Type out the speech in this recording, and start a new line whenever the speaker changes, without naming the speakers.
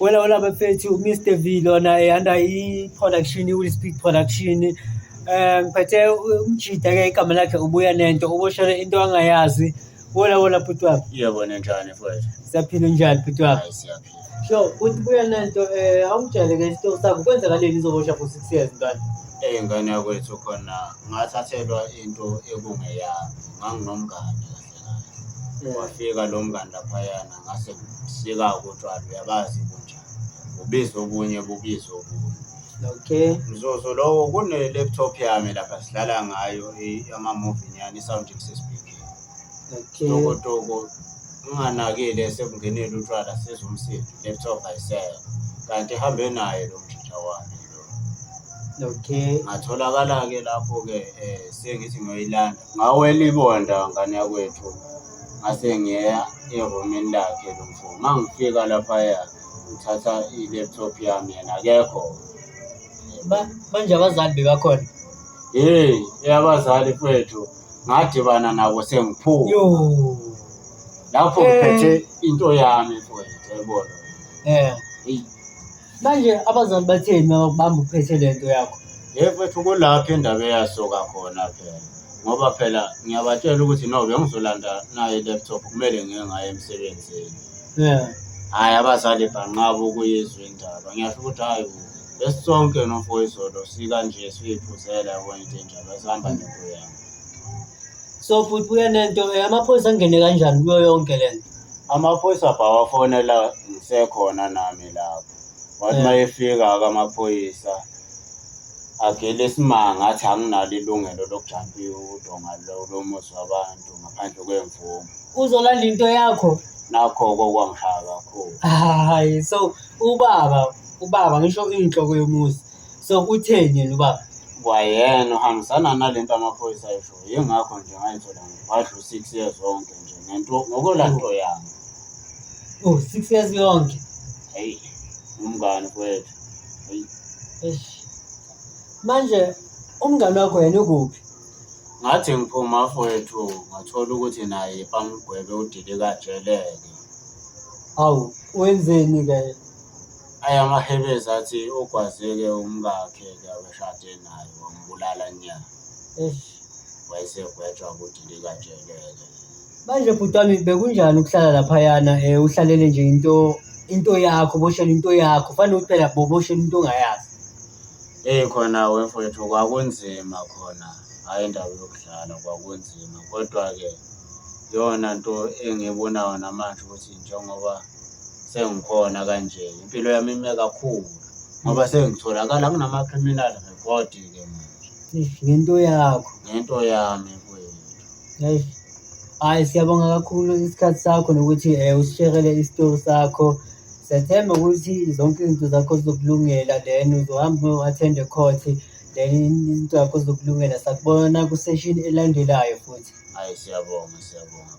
Wela wela bafethu, Mr V lona under i-production, i-Will Speed Production. Ngiphethe umjida ke, igama lakhe ubuya nento, uboshelwe into angayazi. Wela wela bhuti wami.
Yebo, ninjani mfowethu?
Siyaphila, unjani bhuti wami?
Hayi, siyaphila.
Sure, uthi buya nento, awungitshele ke isitori sakho, kwenzakaleni uzoboshwa for 6 years, ntwana?
Ey'ngane yakwethu, khona ngathathelwa into ekungeyami. Nganginomngani kahle kahle. Wafika lo mngani laphayana, ngase ngisika-ke utshwala, uyabazi bunjani. Ubiza okunye, bubiza okunye. Mzuzu lowo kune-laptop yami lapha sidlala ngayo ama-movie nyana, i-sound isespeaker. Tokotoko nginganakile, sekungenile utshwala, sizwa umsindo, laptop ayisekho. Kanti ihambe naye lo mjija wami lo. Ngatholakala-ke lapho-ke sengithi ngiyoyilanda. Ngawela ibonda, ngane yakwethu, ngase ngiya erumini lakhe lo mfo. Uma ngifika laphaya ngithatha i-laptop yami, yena akekho.
Manje abazali bebakhona?
Hey, eyabazali mfethu ngadibana nabo sengiphuma.
Yo.
Lapho ngiphethe into yami mfowethu, yayibona. Eyi.
Manje abazali batheni mabakubamba uphethe lento yakho?
Yebo mfethu, kulapho indaba eyasuka khona phela. Ngoba phela ngiyabatshela ukuthi no, bengizolanda nayo i-laptop, kumele ngiye ngayo emsebenzini. Hhayi, abazali banqaba ukuyizwa indaba. Ngiyasho ukuthi hhayi bo, besisonke nomfowethu sikanje siyiphuzela, yabona into enjalo, sihamba nento yami.
So futhi buya nento, amaphoyisa angene kanjani kuyo yonke lento?
Amaphoyisa bawafonela ngisekhona nami lapho. Wathi uma efika-ke amaphoyisa agile isimanga, athi anginalo ilungelo lokujampa udonga lomuzi wabantu ngaphandle kwemvume.
Uzolanda into yakho?
Nakho-ke okwangishaya kakhulu.
Hayi, so ubaba ngisho inhloko yomuzi. So utheni yena ubaba?
Kwayena uhambisana nalento amaphoyisa ayishoyo, yingakho nje ngayithola ngibhadla u-6 years wonke nje ngento ngokulanto yami.
Oh, 6 years yonke.
Heyi, umngani mfowethu, heyi.
Eish. Manje umngani wakho yena ukuphi?
Ngathi ngiphuma mfowethu, ngathola ukuthi naye bamgwebe udilikajele-ke.
Hawu, wenzeni ke?
Ayi, amahebezi athi ugwaze-ke umkakhe-ke abeshade naye, wambulala nya.
Eish.
Wayesegwetshwa kudilikajele-ke.
Manje bhuti wami, bekunjani ukuhlala laphayana, uhlalele nje into yakho, boshela into yakho, fanele ukuthi phela boboshela into ongayazi.
Eyi khona we mfowethu, kwakunzima khona, hhayi indaba yokudlala, kwakunzima. Kodwa-ke iyona nto engiyibonayo namanje ukuthi njengoba sengikhona kanje, impilo yami ime kakhulu ngoba sengitholakala nginama-criminal record-ke manje.
Eish, ngento yakho.
Ngento yami mfowethu.
Eish. Hhayi, siyabonga kakhulu isikhathi sakho nokuthi usisherele isitori sakho. Siyathemba ukuthi zonke izinto zakho zizokulungela, then uzohamba uyo-attend-a e-court, then izinto zakho zizokulungela. Sakubona ku-session elandelayo futhi.
Hhayi, siyabonga, siyabonga.